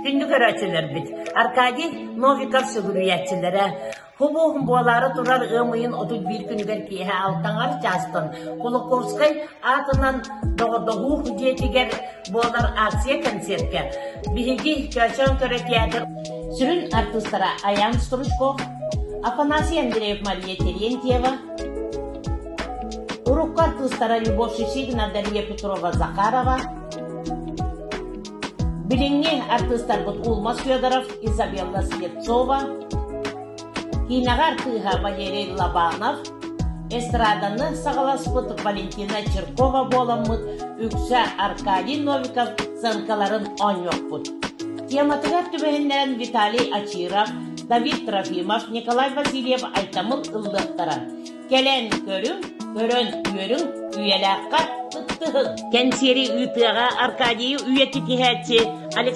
Күндү көрөөччүлэрбит, Аркадий Новиков сүгүрүйээччилэрэ, Хубу буолаары турар ыам ыйын 31 күнүгэр киэһэ алтаҥар чаастан Кулаковскай аатынан Доҕордоһуу дьиэтигэр буолар акция-концертка биһиги Чөөчөөн көрө театр сүрүн артыыстара Аян Стручков, Афанасий Андреев, Мария Терентьева, урукку артыыстара Любовь Шишигина, Дарья Петрова, Захарова, Билиҥҥи артыыстарбыт Улмас Федоров, Изабелла Слепцова, киинэҕэ артыыһа Валерий Лобанов, эстраданы саҕаласпыт Валентина Чиркова буоламмыт үксэ Аркадий Новиков сценкаларын оонньуохпут. Тематыгар түбэһиннэрэн Виталий Очиров, Давид Трофимов, Николай Васильев Айтамыл ыллыахтара. Кэлэн көрүҥ, көрөн үөрүҥ, үйэлээххэ кыттыһыҥ! Кэнсиэри ыытыаҕа Аркадийы үйэтитиһээччи Александр.